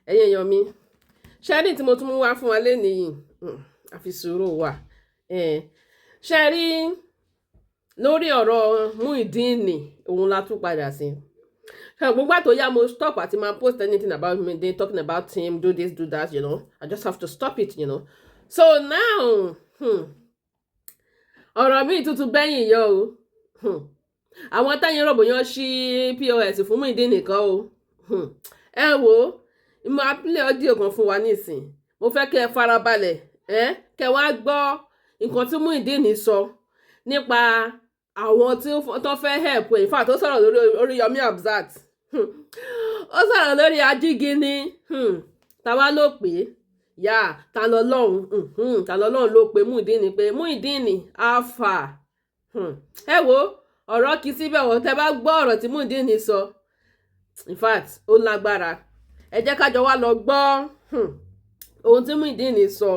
Ẹ̀yin èèyàn mi, ṣé ní tí mo tún mú wá fún wa lénìí yìí, àfi sùúrù wà. Ṣé rí lórí ọ̀rọ̀ Muyideen, òun la tún padà sí. Gbogbo àtò yá, mo stop àti máa post anything about Muyideen, talking about him, do this, do that. I just have to stop it. So now, ọ̀rọ̀ míì tuntun bẹ́yìn yọ o. Àwọn táyìn rògbò yan ṣí POS fún Muyideen nìkan o. Ẹ wo, mo máa play audio kan fún wa nísìn. Mo fẹ́ kẹ́ ẹ farabalẹ̀ ẹ, kẹ́ wá gbọ́ nǹkan tí Muyideen sọ nípa àwọn tí tó fẹ́ help ẹ̀. In fact, ó sọ̀rọ̀ lórí Oríyọmí Hamzat, ó sọ̀rọ̀ lórí Ajígini. Táwa ló pè é yá, ta lọ lọ́hùn, ta lọ lọ́hùn ló pe Muyideen pé Muyideen alpha. Ẹ wo, ọ̀rọ̀ kì í síbẹ̀ wọ́n. Tẹ́ bá gbọ́ ọ̀rọ̀ tí Muyideen sọ, in fact, ó lágbára. Ẹ jẹ́ ká jọ wá lọ gbọ́ ohun tí Muyideen sọ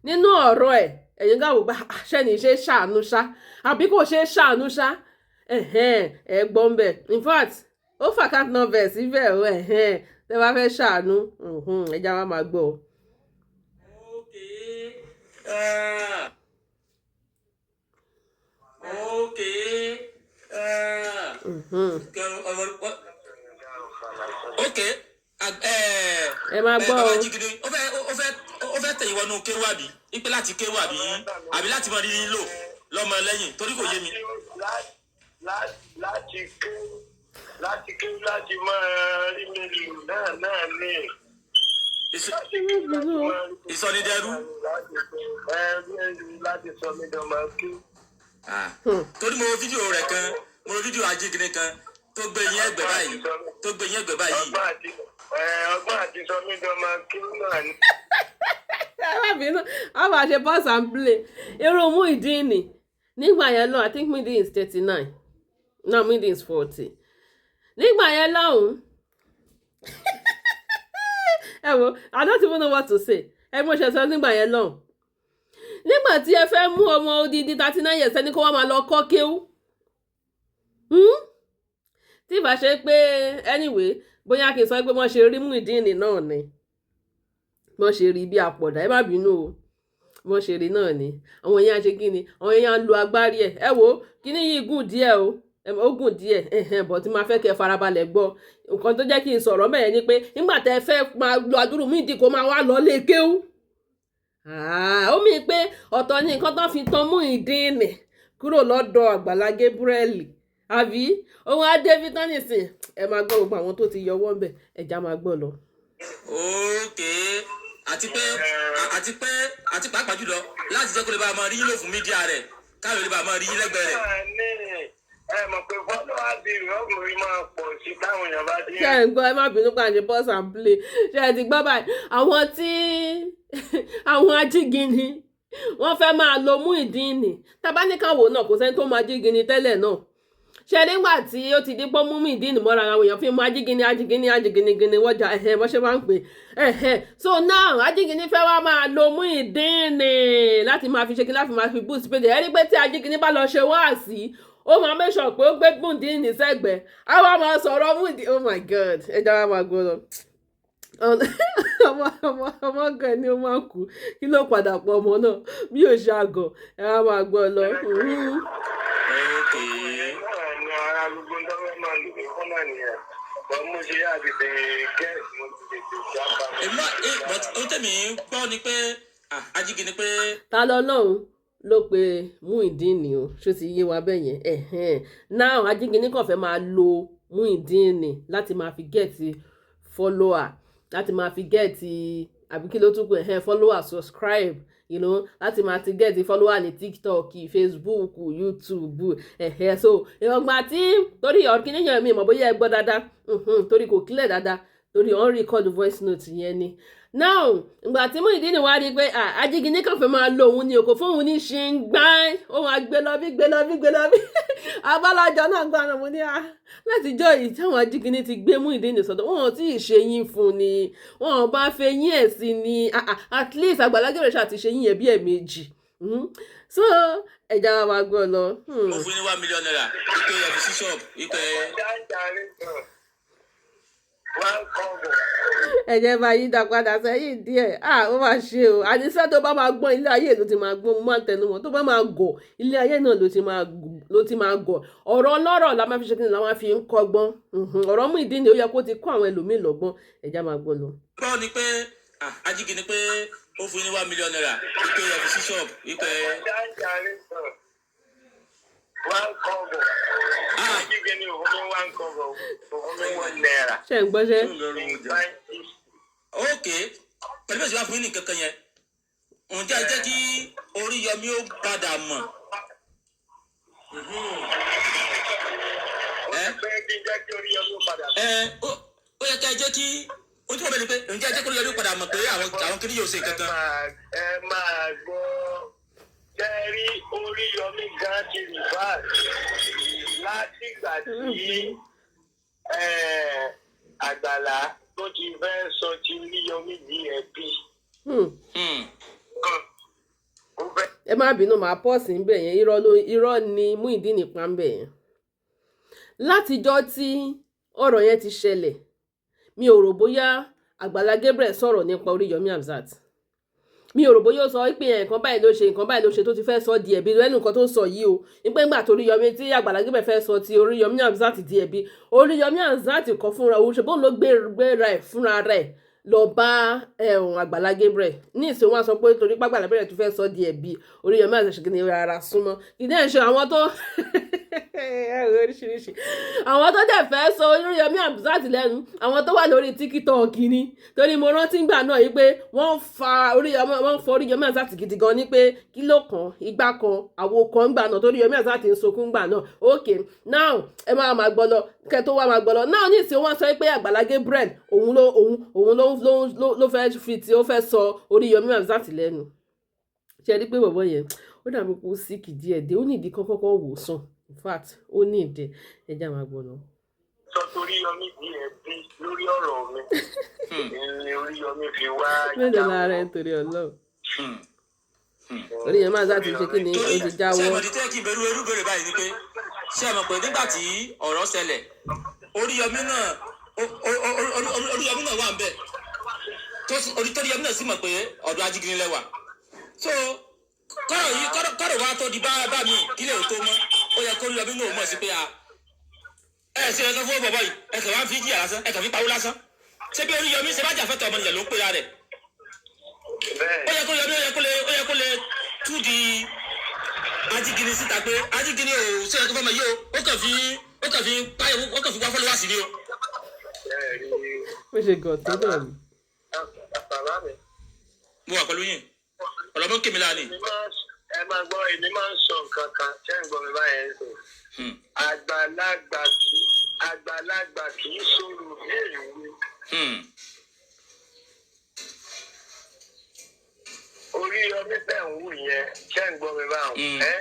nínú ọ̀rọ̀ ẹ̀. Ẹ̀yin ká wò pé ṣẹ́ni ṣe ṣàánú ṣá àbí kò ṣe ṣàánú ṣá. Ẹ gbọ́ ń bẹ̀. In fact, ó fà account number síbẹ̀ o. Tẹ́ bá fẹ́ ṣàánú, ẹ já wa máa gbọ́. Okay. Okay. Okay. Ẹ máa gbọ́ Bàbá o. Jígídé, ó fẹ́ tẹ̀yìn wọnú kéwú, àbí ipe láti kéwú, àbí láti mọ rí lò lọ́mọ lẹ́yìn, torí kò yé mi. Láti ké láti máa rí mi lù náà ní. Ìsọnidẹrú. Láti sọ mí dọ́mọ kí. Ah. Torí mo wo fídíò rẹ̀ kan, mo wo fídíò Ajígídé kan tó gbé yín ẹgbẹ́ báyìí, tó gbé yín ẹgbẹ́ báyìí. Ọgbọ́n àti sọ mí dọ́mọ kí náà ní. Ẹ má bínú, a máa ṣe pause and play. Irú Muyideen nígbà yẹn lọ, I think Muyideen is 39 now, Muyideen is 40 nígbà yẹn lọ́hùn. Ẹ wo, I don't even know what to say. Ẹ mo ṣe sọ nígbà yẹn lọ́hùn, nígbà tí ẹ fẹ́ mú ọmọ odidi 39 years ẹni kó wá máa lọ kọ́ kéwú. Tí ìbá ṣe pé, anyway, bóyá kí n sọ pé wọ́n ṣe rí Muyideen náà ni wọ́n ṣe rí bí àpọ̀dà. Ẹ má bínú o, wọ́n ṣe rí náà ni àwọn èèyàn ṣe kí ni, àwọn èèyàn ń lo agbárí ẹ̀. Ẹ wo, kíní yìí gùn díẹ̀ o, ó gùn díẹ̀ bọ̀ tí máa fẹ́ kẹ́ ẹ farabalẹ̀ gbọ́. Nǹkan tó jẹ́ kí n sọ̀rọ̀ mẹ́yẹn ni pé nígbà tẹ́ ẹ fẹ́ máa lo àdúrú Muyideen kó máa wá lọ lé kéwú, ó mì pé ọ̀tọ̀ ni nǹkan tó fi tan Muyideen kúrò lọ́dọ̀ Àgbàlá Gabriel, àbí òun á dé fítánìsìn. Ẹ máa gbọ́ gbogbo àwọn tó ti yọwọ́ ń bẹ̀, ẹ̀já máa gbọ́ lọ. Okay, àti pé àti pàápàá jùlọ láti jẹ́ kó lè bá a máa rí yín lò fún media rẹ̀, káyọ̀ lè bá a máa rí yín lẹ́gbẹ̀ẹ́ rẹ̀. Náà ní ẹ mọ̀ pé followers ọkùnrin máa pọ̀ sí táwọn èèyàn bá dé. Ṣé ẹ ń gbọ́? Ẹ má bínú pàṣẹ pause and play. Ṣé ẹ ti gbọ́ báyìí? Àwọn tí àwọn ajígini wọ́n fẹ́ máa lo Muyideen, tabaníkàwò náà, kò sẹ́ni tó mọ ajígini tẹ́lẹ̀ náà. Ṣe nígbà tí ó ti di pọ́ mú Muyideen mọ́ra, àwọn èèyàn fi mú ajígini, ajígini, ajígini gini wọ́jà ẹ̀hẹ́ bọ́ ṣe máa ń pè ẹ̀hẹ́. So now, ajígini fẹ́ wá máa lo Muyideen láti máa fi ṣe kí, láti máa fi boost page. Ẹ rí pé tí ajígini bá lọ ṣe wáàsí, ó máa make sure pé ó gbé Muyideen sẹ́gbẹ̀ẹ́, á wá máa sọ̀rọ̀ Muyideen. Oh my God, ẹ jẹ́ wá máa gbọ́ lọ. Ọmọ gan ni ó máa kú, kí ló padà pọ̀ ọmọ náà bí yóò ṣe àgọ̀. Ẹ wá máa gbọ́ lọ. Okay. Náà ní ara gbogbo tó fẹ́ máa lò mí fún náà nìyẹn. Bọ́n mo ṣe yá tètè gẹ́ẹ̀sì, mo ti tètè jápa. Èmi náà but ohun tẹ̀mí gbọ́ ni pé, ah, Ajígini pé Ta lọ lọ́hùn ló pe Muyideen o? Ṣó ti yé wa bẹ́ẹ̀ yẹn? Ẹ̀hẹ́n, now Ajígini kàn fẹ́ máa lo Muyideen láti máa fi get follower, láti máa fi get, àbí kí ló tún pè, ẹ̀hẹ́n, follower, subscribe, láti máa ti get follower ní TikTok, Facebook, YouTube, ẹ̀hẹ́. So ìrọ̀gbà tí torí ọ̀kíní yẹn, mi mọ̀ bóyá ẹ gbọ́ dáadáa, torí kò clear dáadáa, torí on record voice note yẹn ni. Now, ìgbà tí Muyideen wá rí i pé Ajígini kàn fẹ́ máa lo òun ni, òkò fún òun ní ṣe ń gbá, ó máa gbé lọ bí, gbé lọ bí, gbé lọ bí. Abálájọ náà gbà náà, mo ní à látijọ́ yìí táwọn Ajígini ti gbé Muyideen sọ́dọ̀, wọn ò tí ì ṣe yín fún ni, wọn ò bá fẹ́ yín ẹ̀ sí ni. At least Àgbàlá Gabriel ṣáà ti ṣe yín yẹn bí ẹ̀ẹ̀mejì. So ẹ̀já wa máa gbọ́ lọ. Mo fún ní ₦1 million ipe ẹ fi sí ṣọ́ọ̀bù ipe. One kọ́bọ̀. Ẹ jẹ́ bá yí dá padà sẹ́yìn díẹ̀. Ah, ó máa ṣe o. Àníṣe tó bá máa gbọ́n, ilé ayé ló ti máa gbọ́n. Mo máa ń tẹnu mọ́, tó bá máa gọ̀, ilé ayé náà ló ti máa gọ̀. Ọ̀rọ̀ ọlọ́rọ̀ la máa fi ṣe kí ni, la máa fi ń kọ́gbọ́n. Ọ̀rọ̀ Muyideen ni ó yẹ kó ti kọ́ àwọn ẹlòmíì lọ́gbọ́n. Ẹ jẹ́ máa gbọ́ lọ. Gbọ́ ni pé, ah, ajígi ni pé ó fún yín ní ₦1 million wípé ẹ fi sí ṣọ́ọ̀bù wípé. One kobo. Ajígini òfin mi one kobo, òfin mi ₦1. Ṣé ń gbọ́ṣẹ́? Ok, pẹ̀lú bẹ́ẹ̀ sì wá fún yín ní nǹkan kan yẹn, ǹjẹ́ ẹ jẹ́ kí Oríyọmí ó padà mọ̀? Ó ti pẹ́ kí n jẹ́ kí Oríyọmí ó padà. Ẹ ó yẹ kí ẹ jẹ́ kí ojú mọ̀ bẹ́ẹ̀ ni pé ǹjẹ́ ẹ jẹ́ kí Oríyọmí ó padà mọ̀ pé àwọn kiri yóò ṣe nǹkan kan? Ẹ máa gbọ́, ṣe rí, Oríyọmí gan ti reverse látìgbà tí Àgbàlá tó ti fẹ́ sọ ti Oríyọmí di ẹbí. Ó fẹ́ Ẹ má bínú, màá pause níbẹ̀ yẹn. Irọ́ ló, irọ́ ni Muyideen pa níbẹ̀ yẹn. Látijọ́ tí ọ̀rọ̀ yẹn ti ṣẹlẹ̀, mi ò rò bóyá Àgbàlá Gabriel sọ̀rọ̀ nípa Oríyọmí Hamzat. Mi ò rò bóyá ó sọ pé nǹkan báyìí ló ṣe, nǹkan báyìí ló ṣe tó ti fẹ́ sọ di ẹ̀bi lẹ́nu nǹkan tó ń sọ yìí o. Nípa ìgbà tó Oríyọmí, tí Àgbàlá Gabriel fẹ́ sọ ti Oríyọmí Hamzat di ẹ̀bi, Oríyọmí Hamzat kọ́ fúnra òun ṣe bóun ló gbéra ẹ̀ fúnra rẹ̀ lọ bá ẹ̀hún Àgbàlá Gabriel. Ní ìsìn, wọn sọ pé torí pé Àgbàlá Gabriel tó fẹ́ sọ di ẹ̀bi, Oríyọmí Hamzat ṣe kí ni rárá súnmọ́ ìdí ẹ̀ ṣe. Àwọn tó oríṣiríṣi, àwọn tó dẹ̀ fẹ́ sọ Oríyọmí Hamzat lẹ́nu, àwọn tó wà lórí TikTok ni. Torí mo rántí gbà náà yìí pé wọ́n fa Oríyọmí, wọ́n fọ Oríyọmí Hamzat gidi gan ni pé kí ló kàn, ìgbà kan àwo kan gbà náà torí Oríyọmí Hamzat ń sunkún gbà náà. Ok, now ẹ máa máa gbọ́ lọ. Kẹ́ tó wá máa gbọ́ lọ now, ní ìsìn, wọ́n sọ pé Àgbàlá Gabriel òun ló òun òun ló ló ló fẹ́ fi tí ó fẹ́ sọ Oríyọmí Hamzat lẹ́nu. Ṣe rí pé bọ̀bọ̀ yẹn, ó dàbí pé ó sick díẹ̀ dé, ó ní ìdí kọ́kọ́kọ́ wò sàn. In fact, ó ní ìdí. Ẹ já máa gbọ́ lọ. Sọ toríyọmí di ẹbí lórí ọ̀rọ̀ mi ni Oríyọmí fi wá. Mélòó lára ẹ torí Ọlọ́run? Oríyọmí Hamzat ti ṣe kí ni, ó ti jáwọ́. Ṣé ìmọ̀dí tẹ́ kí n bẹ̀rù irú béèrè báyìí ni pé, ṣé ẹ mọ̀ pé nígbà tí ọ̀rọ̀ ṣẹlẹ̀, Oríyọmí náà wà ń bẹ̀ tó Oríyọmí náà sì mọ̀ pé ọ̀dọ̀ Ajígini lẹ́wà. So kọ́rọ̀ yìí, kọ́rọ̀ wa tó di bá bá mi kílẹ̀ ò tó mọ́, ó yẹ kó Oríyọmí náà mọ̀ sí pé a ẹ ṣe ẹ̀kan fún bọ̀bọ̀ yìí, ẹ kàn wá fi jìyà lásán, ẹ kàn fi pawó lásán. Ṣé bí Oríyọmí ṣe bá jà fẹ́tọ̀ ọmọnìyàn ló ń pera rẹ̀? Ó yẹ kó Oríyọmí, ó yẹ kó lè tú di Ajígini síta pé Ajígini ò ṣe ẹ̀kan fọmọ yìí o, ó kàn fi báyọ̀, ó kàn fi wá followers ni o. Bó ṣe gọ̀ tó náà ni. Bàbá mi. Mo wà pẹ̀lú yín, ọ̀lọ́mọ kèmí láàánì. Ẹ máa gbọ́, èmi máa ń sọ nǹkan kan. Ṣé ń gbọ́ mi báyẹn ń sọ? Àgbàlagbà kì í sọ̀rọ̀ bí èwe. Oríyọmí tẹ̀ ń wù yẹn, ṣé ń gbọ́ mi báwọn? Ẹ́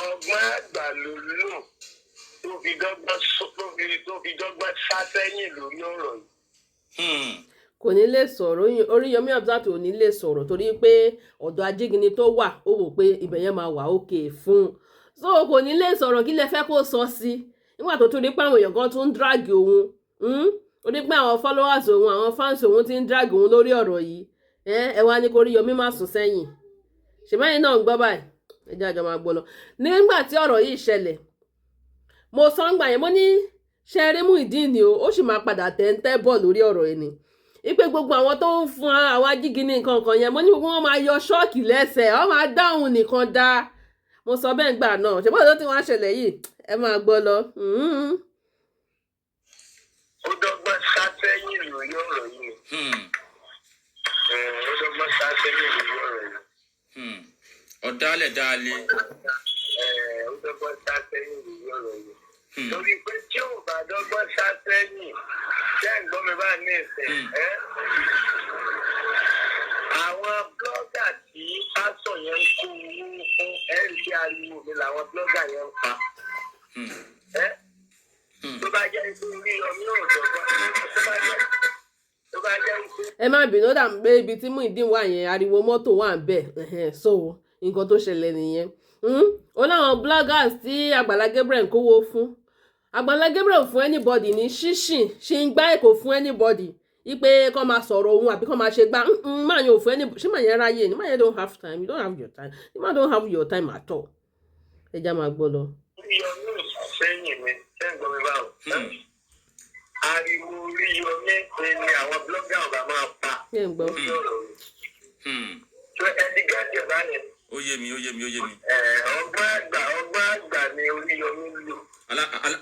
ọgbọ́n àgbà ló lò tó fi dọ́gbọ́n sá sẹ́yìn lórí ọ̀rọ̀ yìí. Kò ní lè sọ̀rọ̀. Oríyọmí Hamzat ò ní lè sọ̀rọ̀ torí pé ọ̀dọ̀ Ajígini tó wà, ó wò pé ibẹ̀ yẹn máa wà òkè fún un, so kò ní lè sọ̀rọ̀. Kí lẹ fẹ́ kó sọ sí nígbà tó tún rí pé àwọn èèyàn kan tún ń drag òun? Ó ní pé àwọn followers òun, àwọn fans òun ti ń drag òun lórí ọ̀rọ̀ yìí. Ẹ wá ní kó Oríyọmí má sùn sẹ́yìn. Ṣèbáyìí náà ń gbọ́ báyìí. Ẹ jẹ́ àjọ máa gbọ́ lọ. Nígbà tí ọ̀rọ̀ yìí ṣẹlẹ̀, mo sọ ń gbà yẹn, mo ní ṣe eré Muyideen ni o, ó sì máa padà tẹ̀ ń tẹ́ bọ̀ lórí ọ̀rọ̀ yìí ni, ipe gbogbo àwọn tó ń fún àwọn ajígini nǹkan kan yẹn, mo ní gbogbo wọn máa yọ ṣọ́ọ̀kì lẹ́sẹ̀, wọ́n máa dáhùn nìkan dá. Mo sọ bẹ́ẹ̀ gbà náà. Ṣe bọ́ọ̀ tó ti wá ṣẹlẹ̀ yìí, ẹ máa gbọ́ lọ. Ó dọ́gbọ́n sá sẹ́yìn lórí ọ̀rọ̀ yìí. Ó dọ́gbọ́n sá sẹ́yìn lórí ọ̀rọ̀ yìí. Ọ̀dàlẹ̀ dáalẹ̀. Ó dọ́gbọ́n sá sẹ́yìn lórí ọ̀rọ̀ yìí. Torí pé tí ò bá dọ́gbọ́n sá sẹ́yìn, ṣé ń gbọ́ mi bá ní ìsìn? Ẹ́ àwọn blogger tí pásọ̀ yẹn ń kó owó fún, ẹ̀ ń ṣe ariwo mi làwọn blogger yẹn ń pa. Ẹ́ tó bá jẹ́ ikú rí ọmọ náà dọ́gbọ́n, tó bá jẹ́ ikú. Ẹ má bínú, ó dà pé ibi tí Muyideen wà yẹn, ariwo mọ́tò wà ń bẹ̀. So nǹkan tó ṣẹlẹ̀ nìyẹn. Ó láwọn bloggers tí Àgbàlá Gabriel ń kówó fún. Àgbàlá Gabriel fún anybody ní ṣíṣìn ṣe ń gbá èkó fún anybody. Ipe kọ́ máa sọ̀rọ̀ òun àbí kọ́ máa ṣe gbá máa yẹn ò fẹ́ ní. Ṣé máa yẹn ráyè ni? Máa yẹn don't have time. You don't have your time. You man don't have your time at all. Ẹ já máa gbọ́ lọ. Oríyọmí ò sá sẹ́yìn mi. Ṣé ń gbọ́ mi báwo? Ariwo Oríyọmí ni àwọn blogger ọba máa pa Ṣé ń gbọ́? lórí ọ̀rọ̀ mi. Ṣé ẹ ti gẹ́tì ẹ̀ báyẹn? Ó yé mi, ó yé mi, ó yé mi. Ẹ̀, ọgbọ́n àgbà, ọgbọ́n àgbà ni Oríyọmí lò.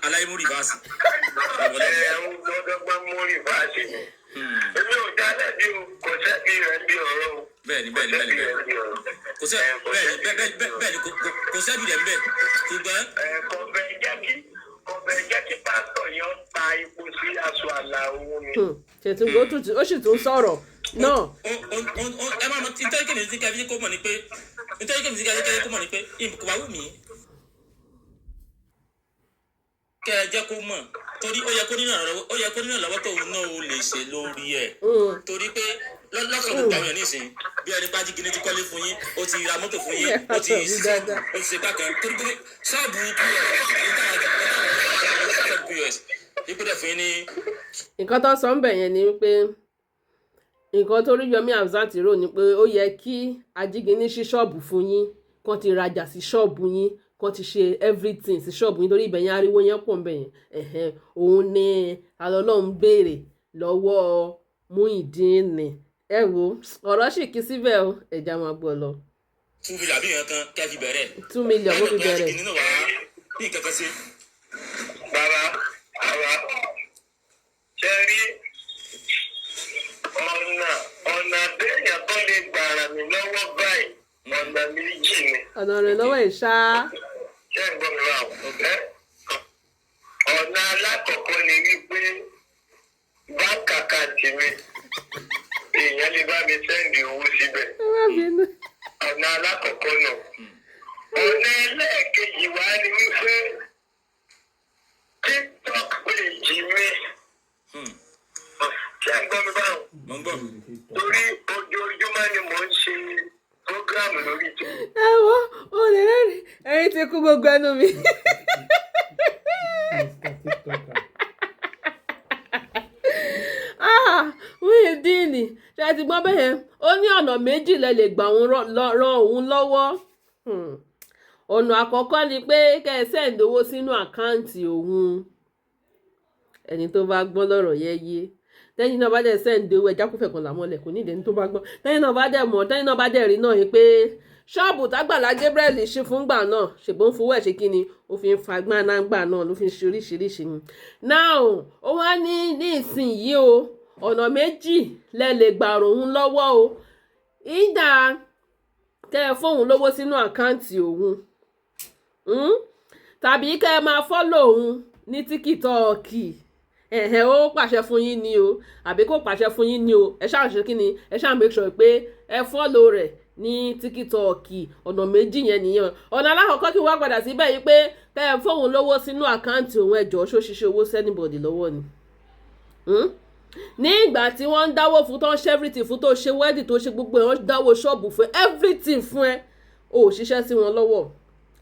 Aláyé mú reverse. Ẹ̀ ń gbọ́dọ̀gbọ́n mú reverse ni. Èmi ò dá lẹ́bi o, kò sẹ́bi rẹ̀ bí ọ̀rọ̀ o. Bẹ́ẹ̀ni, bẹ́ẹ̀ni, bẹ́ẹ̀ni, bẹ́ẹ̀ni, kò sẹ́ bẹ́ẹ̀ni, bẹ́ẹ̀ni, bẹ́ẹ̀ni, kò sẹ́bi rẹ̀ ń bẹ̀, ṣùgbọ́n Kò bẹ̀ jẹ́ kí pásítọ̀ yẹn ta epo sí aṣọ àlà òun ni. Ṣètùgbò ó sì tún sọ̀rọ̀ náà. Ẹ máa mọ nítorí kèmí sí kẹfí kó mọ̀ ní pé, nítorí kèmí sí kẹfí kó mọ̀ ní pé kò bá wù mí kẹ́ ẹ jẹ́ kó mọ̀, torí ó yẹ kó nínú ìrànlọ́wọ́ tóun náà ó lè ṣe lórí ẹ̀, torí pé lọ́kàn gbogbo àwọn èèyàn nísìn, bí ẹni pàjí gini ti kọ́lé fún yín, ó ti ra mọ́tò fún yín, ó ti ṣe bákan, torí pé ṣọ́ọ̀bù POS ìpínlẹ̀ fún yín ní. Nǹkan tó sọ ń bẹ̀ yẹn ni wípé nǹkan tó Oríyọmí Hamzat rò ní pé ó yẹ kí Ajígini ṣí ṣọ́ọ̀bù fún yín, kán ti rajà sí ṣọ́ọ̀bù yín, kán ti ṣe everything sí ṣọ́ọ̀bù yín, torí ibẹ̀ yẹn ariwo yẹn pọ̀ ń bẹ̀ yẹn. Ẹ̀hẹ́n, òun ni Alọ́lọ́run béèrè lọ́wọ́ Muyideen. Ẹ wo, ọ̀rọ̀ sì kí síbẹ̀ o, ẹ̀já máa gbọ́ lọ. 2 million àbí nǹkan kan kẹ́ fi bẹ̀rẹ̀. 2 million ló fi bẹ̀rẹ̀. Ajígini náà wá ní nǹkan kan ṣe. Bàbá, àwa ṣe rí ọ̀nà téèyàn tó lè gbà ràn mí lọ́wọ́ báyìí, ọ̀nà méjì ni. Ọ̀nà rẹ̀ lọ́wọ́ ẹ̀ ṣá. Ṣé ń gbọ́ mi báwo? Ẹ́? Ọ̀nà alákọ̀ọ́kọ́ ni wípé bank account mi, èèyàn lè bá mi send owó síbẹ̀. Ẹ má bínú. Ọ̀nà alákọ̀ọ́kọ́ náà. Ọ̀nà ẹlẹ́ẹ̀kejì wá ni wípé TikTok page mi. Ṣé ń gbọ́ mi báwo? Mo ń gbọ́. Torí ojoojúmọ́ ni mò ń ṣe program lórí TikTok. Ẹ wo, ó lè rẹ́rìn, ẹ̀rín ti kú gbogbo ẹnu mi. Mr. TikToker. Ah, Muyideen, ṣe ti gbọ́ bẹ́ẹ̀ yẹn? Ó ní ọ̀nà méjì lẹ lè gbà òun ràn òun lọ́wọ́. Ọ̀nà àkọ́kọ́ ni pé kẹ́ ẹ send owó sínú account òun. Ẹni tó bá gbọ́ lọ́rọ̀ yẹn yé. Tẹ́yìn náà bá dẹ̀ send owó, ẹja kúfẹ̀ kan làmọ́lẹ̀ kò ní ìdẹ́ni tó bá gbọ́. Tẹ́yìn náà bá dẹ̀ mọ̀, tẹ́yìn náà bá dẹ̀ rí náà yìí pé ṣọ́ọ̀bù tágbàlá Gabriel ṣe fún gbà náà, ṣègbọ́n fowó ẹ̀ ṣe kí ni, ó fi ń fa gbáná náà ló fi ń ṣe oríṣiríṣi ni. Now, ó wá ní ìsinyìí o, ọ̀nà méjì lẹ lè gbà ràn òun lọ́wọ́ o. Ìdá kẹ́ ẹ fóun lówó sínú account òun, Tàbí kẹ́ ẹ máa follow òun ní TikTok. Ẹ̀hẹ̀, ó pàṣẹ fún yín ni o, àbí kò pàṣẹ fún yín ni o, ẹ ṣáà ṣe kí ni, ẹ ṣáà make sure pé ẹ follow rẹ̀ ní TikTok. Ọ̀nà méjì yẹn nìyẹn. Ọ̀nà alákọ̀ọ́kọ́, kí wọ́n padà síbẹ̀ yìí pé kẹ́ ẹ fóun lówó sínú account òun. Ẹjọ́, ṣó ṣiṣẹ́ owó sí anybody lọ́wọ́ ni? Ní ìgbà tí wọ́n ń dáwó fún, tó ń ṣe everything fún, tó ṣe wedding, tó ṣe gbogbo ẹ̀, wọ́n dáwó ṣọ́ọ̀bù fún, everything fún ẹ, o ò ṣiṣẹ́ sí wọn lọ́wọ́.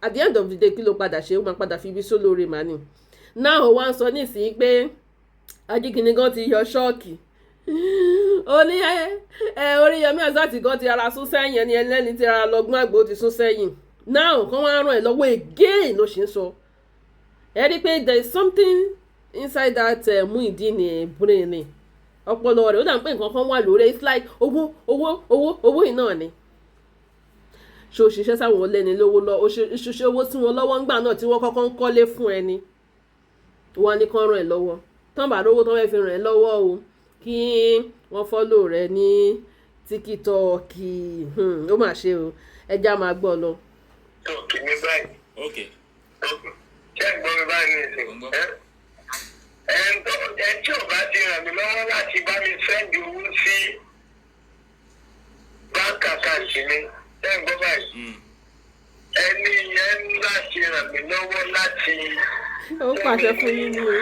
At the end of the day, kí ló padà ṣe? Ó máa padà fi ibi sólóore màá ní. Náà ó wá ń sọ nísìnyí pé Ajíkìnní gan ti yọ ṣọ́ọ̀kì, ó ní ẹ Oríyọmí Hamzat gan ti ara sún sẹ́yìn, ẹni ẹlẹ́ni ti ara lọ́gbọ́n àgbò ti sún sẹ́yìn. Náà kán wá ràn ẹ́ lọ́wọ́ again ló ṣe ń sọ. Ẹ rí i pé there is something inside that Muyideen brain ni, ọpọlọ rẹ̀, ó dà pé nǹkan kan wà lórí. It's like owó, owó, owó, owó yìí náà ni. Ṣé o ṣiṣẹ́ sáwọn ọlẹ́ni lówó lọ? O ṣiṣẹ́ owó sí wọn lọ́wọ́ ńgbà náà tí wọ́n kọ́kọ́ ń kọ́lé fún ẹni. Wọ́n ní kán ràn ẹ́ lọ́wọ́ tán, bá lówó tán fẹ́ fi ràn ẹ́ lọ́wọ́ o, kí wọ́n follow rẹ ní TikTok. Ó mà ṣe o, ẹja máa gbọ́ lọ. TikTok mi báyìí. Ok. Ṣé ń gbọ́ mi báyìí ní Mo ń ìsìn? gbọ́. Ẹ́ ẹ tí ò bá ti ràn mí lọ́wọ́ láti bá mi send owó sí bank account mi, ṣé ń gbọ́ báyìí? Ẹni yẹn ń láti ràn mí lọ́wọ́ láti Ó pàṣẹ fún yín ní o.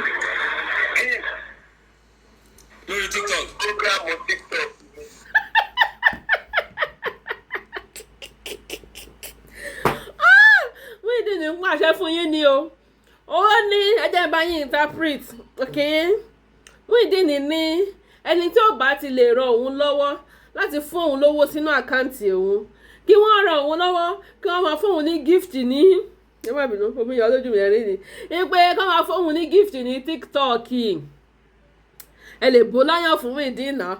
Lórí TikTok. Program TikTok mi. Muyideen ń pàṣẹ fún yín ni o. Ó ní ẹ jẹ́ bá yín interpret, ok? Muyideen ní Ẹni tí ó bá ti lè ran òun lọ́wọ́ láti fún òun lówó sínú account òun, kí wọ́n ran òun lọ́wọ́, kí wọ́n máa fún òun ní gift ní, ẹ má bínú, omi yọ lójú mi rí ni pé kí wọ́n máa fún òun ní gift ní TikTok. Ẹ lè bó láyàn fún Muyideen náà,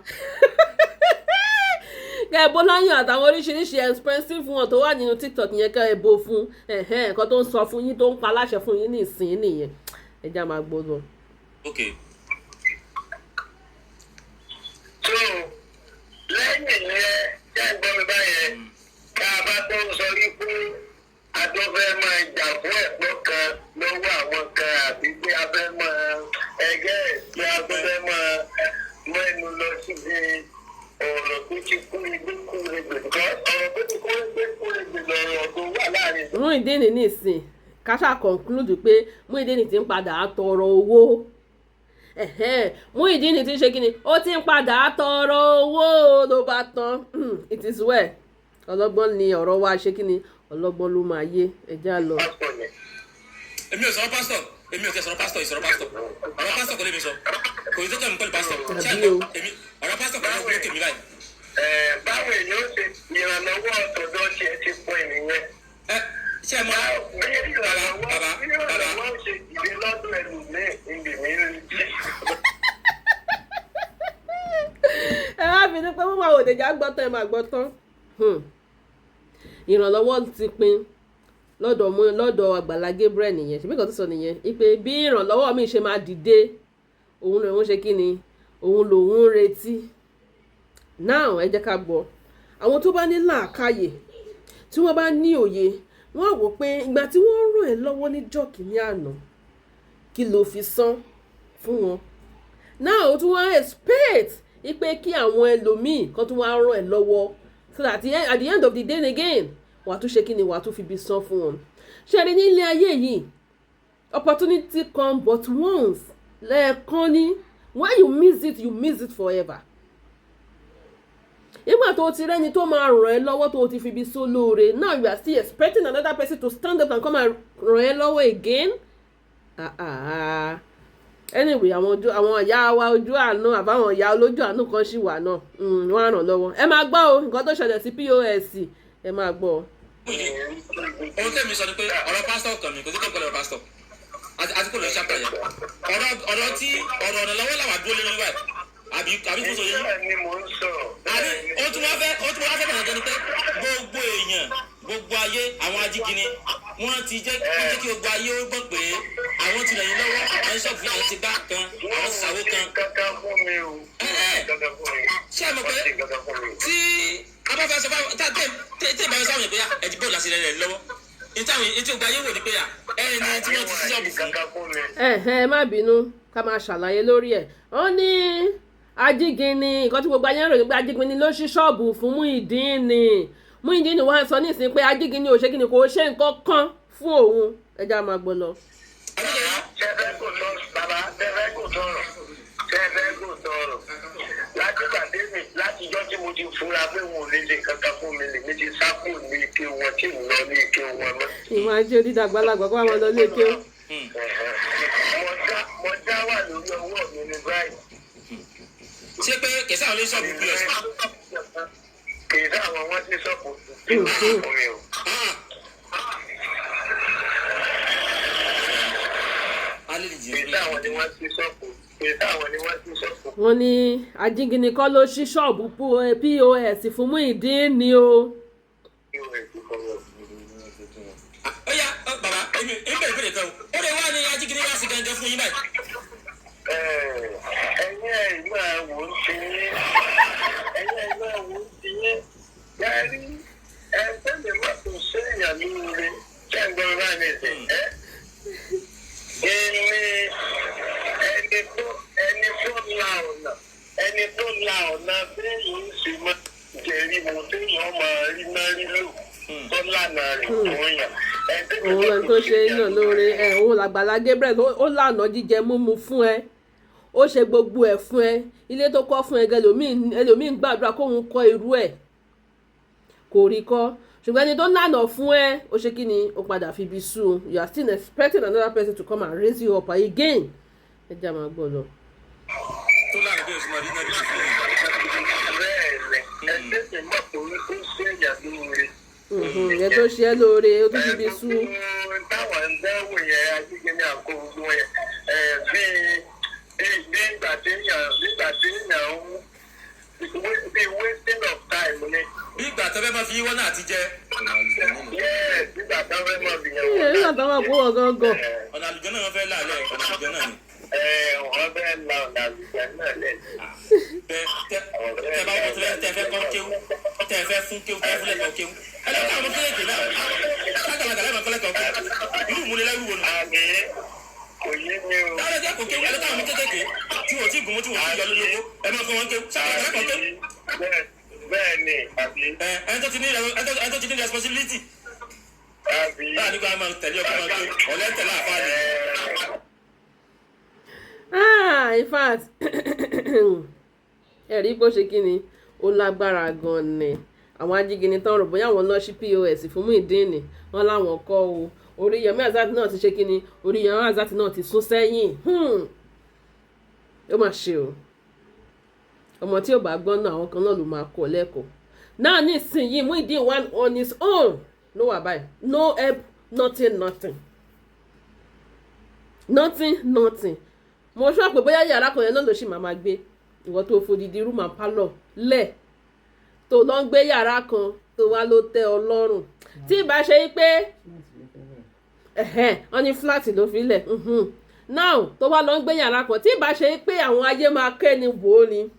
kẹ ẹ bó láyàn àtàwọn oríṣiríṣi expensive wọn tó wà nínú TikTok yẹn, kẹ ẹ bó fún. Nǹkan tó ń sọ fún yín, tó ń pa láṣẹ fún yín nísìnyí nìyẹn. Ẹ já máa gbọ́ lọ. Ok. So lẹ́yìn yẹn, jẹ́ ń gbọ́ mi báyẹn, tá a bá tó ń sọ wípé a tó fẹ́ máa jà fún ẹ̀tọ́ kan lọ́wọ́ àwọn kan, àbí pé a fẹ́ máa ẹgẹ́, pé a tó fẹ́ máa mẹ́nu lọ síbi ọ̀rọ̀ tó ti kú igbó kú egbè kan, ọ̀rọ̀ tó ti kú igbó kú egbè lọ̀rọ̀ tó wà láàrin. Muyideen nísìn, ká ṣáà conclude pé Muyideen ti ń padà tọrọ owó. Muyideen ti ń ṣe kíni, ó ti ń padà tọrọ owó ló bá tán. It is well. Ọlọ́gbọ́n ni ọ̀rọ̀ wa ṣe kíni, ọlọ́gbọ́n ló máa yé. Ẹja lọ. Pásítọ̀ yẹn. Èmi ò sọ̀rọ̀ pásítọ̀, èmi ò kẹ́ sọ̀rọ̀ pásítọ̀, ìsọ̀rọ̀ pásítọ̀, ọ̀rọ̀ pásítọ̀ kò lè mi sọ, kò ní tó kẹ́ mi pẹ̀lú pásítọ̀. Ṣé Àbí o. àgbọ̀ èmi ọ̀rọ̀ pásítọ̀ kò lè kẹ́ mi báyìí. Báwo èèyàn ó ṣe ìrànlọ́wọ́ ọ̀tọ̀dọ̀ tiẹ̀ ti pọ̀ nìyẹn. Ẹ ṣé ẹ mọ Bí ìrànlọ́wọ́ bàbá bí bàbá ìrànlọ́wọ́ ṣe dìde lọ́dọ̀ ẹlòmíì níbi mi ń rí jí. Ẹ má bínú pé mo máa wò dèjà gbọ́ tán, ẹ máa gbọ́ tán. Ìrànlọ́wọ́ ti pin lọ́dọ̀ mú lọ́dọ̀ Àgbàlá Gabriel nìyẹn. Ṣèbí kan tó sọ nìyẹn ipe bí ìrànlọ́wọ́ mi ṣe máa dìde, òun lòun ṣe kí ni, òun lòun ń retí. Now, ẹ jẹ́ ká gbọ́. Àwọn tó bá ní làákàyè, tí wọ́n bá ní òye, wọ́n á wò pé ìgbà tí wọ́n ràn ẹ́ lọ́wọ́ níjọ́ kìíní àná, kí ló fi san fún wọn? Now, o tún wá expect ipe kí àwọn ẹlòmíì kan tún wá ràn ẹ́ lọ́wọ́, so that at the end of the day again, wàá tún ṣe kí ni, wàá tún fi ibi san fún wọn. Ṣe rí, ní ilé ayé yìí, opportunity come but once, lẹ́ẹ̀kan ní. When you miss it, you miss it forever. Nígbà tó o ti rẹ́ni tó máa ràn ẹ́ lọ́wọ́, tó o ti fi ibi só lóore, now you are still expecting another person to stand up and come and ràn ẹ́ lọ́wọ́ again. Ah ah. Anyway, àwọn ojú àwọn ìyá wa ojú àánú, àbáwọn ìyá olójú àánú kan ṣì wà náà, wọ́n á ràn lọ́wọ́. Ẹ máa gbọ́ o, nǹkan tó ṣẹlẹ̀ sí POS, ẹ máa gbọ́ o. Ohun tẹ̀mí sọ ni pé ọ̀rọ̀ pásítọ̀ kàn mí, kò sí kẹ́ pẹ̀lú ọ̀rọ̀ pásítọ̀ àti kò lọ ṣàpà yẹn. Ọ̀rọ̀ tí ọ̀rọ̀ ọ̀nà lọ́wọ́ làwà dúró lé lórí báyìí, àbí kò sọ yẹn? Bẹ́ẹ̀ ni mò ń sọ. Àbí ohun tí wọ́n fẹ́ bàjẹ́ ni pé gbogbo èèyàn, gbogbo ayé, àwọn ajíkini, wọ́n jẹ́ kí gbogbo ayé ó gbọ́ pé àwọn ti ràn yín lọ́wọ́, àwọn ṣọ́ọ̀bù, àwọn ti gbá kan, àwọn ti ṣàwó kan. Kankan fún mi o. Kankan fún mi. Ṣé ẹ mọ̀ pé Wọ́n ti kankan fún mi. tí a bá fẹ́ sọ fáwọn tá tẹ́ tẹ́ ìbára sáwọn yẹn pé ẹ ti bọ́ọ̀lù àti rẹ̀ lọ́wọ́, ní táwọn etí gbogbo ayé wò ni pé ẹni tí wọ́n ti ṣí ṣọ́ọ̀bù fún. Kankan fún mi. Ẹ ẹ má bínú, ká máa ṣàlàyé lórí ẹ̀. Wọ́n ní ajígini, nǹkan tí gbogbo ayé ń ròyìn pé ajígini ló ṣí ṣọ́ọ̀bù fún Muyideen ni. Muyideen wá sọ nísìnyí pé ajígini ò ṣe kí ni, kò ṣe nǹkan kan fún òun. Ẹ já máa gbọ́ lọ. Ṣẹ́fẹ́ kò tọrọ, bàbá, ṣẹ́fẹ́ kò tọrọ, ṣẹ́fẹ́ kò tọrọ. Láti gbàdé mi, látijọ́ tí mo ti fura pé wọn ò lè ṣe kankan fún mi, lèmi ti sá kúrò ní ike wọn tí ń lọ ní ike wọn mọ́. Ìwọ̀n ajé onídàgbàlagbà kó àwọn lọ lé ké. Mo dá wà lórí ọwọ́ mi ní báyìí. Ṣé pé kẹsàn án ló ṣọ́ọ̀bù plus? Kì í sáwọn wọn sí ṣọ́ọ̀bù fún mi o. Alẹ́ lè Kì í jìnnà. sáwọn ni wọ́n sí ṣọ́ọ̀bù. Kì í sáwọn ni wọ́n sí ṣọ́ọ̀bù. Wọ́n ní ajígini kọ́ ló ṣí ṣọ́ọ̀bù POS fún Muyideen ni o. POS fún mi o. Ó yá bàbá, èmi bẹ̀rẹ̀ bẹ̀rẹ̀ kan o, ó lè wá ní ajígini wá sí gangan fún yín báyìí. Ẹ̀yin ẹ̀ máa wò ó ti yín, ẹ̀yin ẹ̀ máa wò ó ti yín yẹ́rí ẹ tẹ́lẹ̀ mọ́tò séèyàn lóore. Ṣé ń gbọ́ mi báyìí nìsín? Ẹ́ ẹni ẹni tó la ọ̀nà, ẹni tó la ọ̀nà béèyàn ń sì máa jẹ̀rí mo, téèyàn máa rí náà rí lò, tó lànà rẹ̀ fún yàn. Òun lẹni tó ṣe náà lóore ẹ, òun làgbàlá Gabriel. Ó lànà jíjẹ múmu fún ẹ, ó ṣe gbogbo ẹ̀ fún ẹ, ilé tó kọ́ fún ẹ gan, ẹlòmíì ń gbàdúrà kóun kọ́ irú ẹ̀, kò rí kọ́. Ṣùgbọ́n ẹni tó lànà fún ẹ, ó ṣe kí ni, ó padà fi ibi sú. You are still expecting another person to come and raise you up again. Ẹ jẹ́ àmà gbọ́ lọ. Tó lànà bí o ti máa rí náà rí fún mi. Bẹ́ẹ̀ ni, ẹ tètè mọ̀ pé ó ṣe èèyàn lóore. Ẹ tó ṣe é lóore, ó tún fi bí sú. Gbogbo táwọn ń dẹ́wò yẹn, ajínigbé àkó gbogbo yẹn, bí ìgbà tí èèyàn ń bí wasting of time ni. Bí ìgbà tẹ́fẹ́ máa fi yíwọ́ náà ti jẹ. Yes, nígbà táwọn fẹ́ mọ̀ bìyẹn. Ẹ nígbà tó máa kó wọn gángan. Ọ̀nà àlùjọ náà wọ́n fẹ́ láàlẹ́, ọ̀nà àlùjọ náà ni. Wọ́n fẹ́ la ọ̀nà àlùjọ náà lẹ̀. Tẹ tẹ tẹ bá wọ́n tẹ tẹ fẹ́ kọ́ kéwú, tẹ fẹ́ fún kéwú, tẹ fún lẹ́kọ̀ọ́ kéwú. Ẹ lọ́kọ̀ àwọn kéèké náà kákàlàkà lẹ́mọ̀ kọ́lẹ́kọ̀ọ́ kéwú, irú ìmúnilẹ́rú wo nù? Àmì kò yé mi o. Táwọn ẹgbẹ́ kò kéwú, ẹ lọ́kọ̀ àwọn kéékèèké tí wọ́n ti gùn mú, tí wọ́n ti yọ lórí oko, ẹ máa fún wọn kéwú, sábà lẹ́kọ̀ọ́ kéwú. Bẹ́ẹ̀ ni, àbí. Ẹ ẹni tó ti ní responsibility. Àbí. Báà nípa máa tẹ̀lé ọkọ̀ máa kéwú, ọ̀lẹ́ tẹ̀lé àfáà ni. Ah, in fact, ẹ̀rí bó ṣe kí ni, ó lágbára gan-an ni. Àwọn ajígini tán rò bóyá àwọn náà ṣí POS fún Muyideen, wọn láwọn kọ́ o. Oríyọmí Hamzat náà ti ṣe kí ni, Oríyọmí Hamzat náà ti sún sẹ́yìn. Ó mà ṣe o. Ọmọ tí ò bá gbọ́n náà, àwọn kan náà ló máa kọ́ lẹ́kọ̀ọ́ náà. Nísìnyìí, Muyideen one on his own ló wà báyìí. No help, nothing, nothing, nothing, nothing. Mo sọ pé bóyá yàrá kan yẹn náà ló ṣì máa gbé. Ìwọ tó fodidi room and parlour lẹ̀, tó lọ ń gbé yàrá kan, tó wá ló tẹ́ ọ lọ́rùn, tí ìbá ṣe pé ẹ̀hẹ́n, wọ́n ní flat ló fi lẹ̀ now, tó wá lọ ń gbé yàrá kan, tí ìbá ṣe pé àwọn ayé máa kẹ́ni wò ó ni.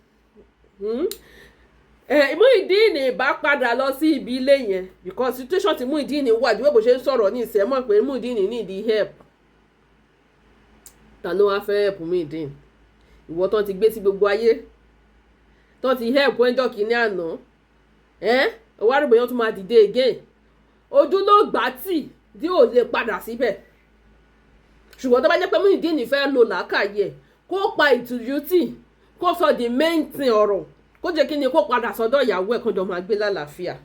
Muyideen ìbá padà lọ sí ibi ilé yẹn, because situation tí Muyideen wà ju bó ṣe ń sọ̀rọ̀ ní ìsẹ́ mọ̀ pé Muyideen need help. Ta ló wá fẹ́ help Muyideen? Ìwọ tán ti gbé sí gbogbo ayé, tán ti help ẹjọ́ kìíní àná, ẹ́ ò wá rí bóyá tún máa dìde again. Ojú ló gbà tì tí ò lè padà síbẹ̀. Ṣùgbọ́n tó bá jẹ́ pé Muyideen fẹ́ lo làákàyè ẹ̀, kó pa ìtìjú tì, kó sọ the main thing ọ̀rọ̀, kó jẹ́ kí ni, kó padà sọ́dọ̀ ìyàwó ẹ̀, kó jọ máa gbé lálàáfíà.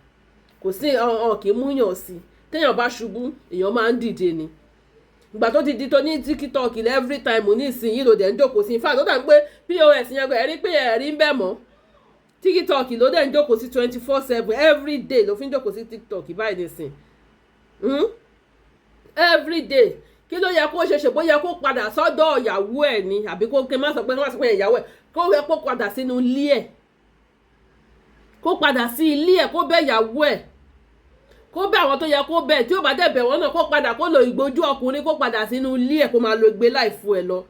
Kò sí ọ̀n kì í múyàn sí. Téèyàn bá ṣubú, èèyàn máa ń dìde ni. Ìgbà tó ti di tó ní TikTok every time ní ìsinyìí ló dẹ̀ ń jókòó sí. In fact, ó dà pé POS yẹn, ẹ̀rí pé ẹ̀rí ń bẹ̀ mọ́, TikTok ló dẹ̀ ń jókòó sí 24/7. Every day ló fi ń jókòó sí TikTok báyìí nísìn, Every day. Kí ló yẹ kó ṣe? Ṣe bóyá kó padà sọ́dọ̀ ìyàwó ẹ̀ ni, àbí kó kí n má sọ pé ìyàwó ẹ̀, kó yẹ kó padà sínú ilé ẹ̀, kó padà sí ilé ẹ̀, kó bẹ̀ ìyàwó ẹ̀, kó bẹ̀ àwọn tó yẹ kó bẹ̀. Tí ó bá dẹ̀ bẹ̀ wọ́n náà, kó padà, kó lo ìgbójú ọkùnrin, kó padà sínú ilé ẹ̀, kó máa lo gbé láìfu ẹ̀ lọ.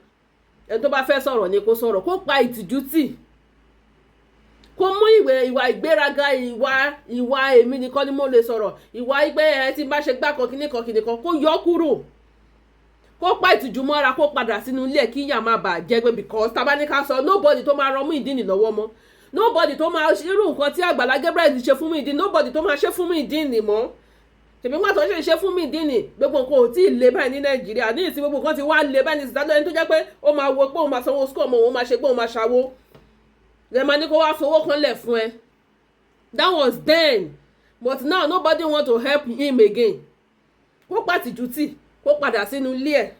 Ẹni tó bá fẹ́ sọ̀rọ̀ ni kó sọ̀rọ̀. Kó pa ìtìjú tì, kó mú ìwé ìwà ìgbéraga, ìwà èmi nìkan ni mo lè sọ̀rọ̀, ìwà ìgbé ẹ tí n bá ṣe gbá kan kíní kan kíní kan, kó yọ kúrò, kó pa ìtìjú mọ́ra, kó padà sínú ilé ẹ̀, kí ìyá má bàa jẹ́ pé, because tá bá ní ká sọ, nobody tó máa rán Muyideen lọ́wọ́ mọ́, nobody tó máa irú nǹkan tí Àgbàlá Gabriel ṣe fún Muyideen, nobody tó máa ṣe fún Muyideen mọ́. Tèmi wọ́n tó ṣe fún Muyideen, gbogbo nǹkan ò tí ì le báyìí ní Nàìjíríà. Ní ìsìn, gbogbo nǹkan ti wá le báyìí ní ìsìn. Ẹni tó jẹ́ pé ó máa wo pé òun máa sanwó school ọmọ òun, máa ṣe pé òun máa ṣàwó lè máa ní kó wá fowó kan lẹ̀ fún ẹ. That was then, but now nobody want to help him again. Kó pàtìjú tì, kó padà sínú ilé ẹ̀.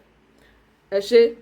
Ẹ ṣe.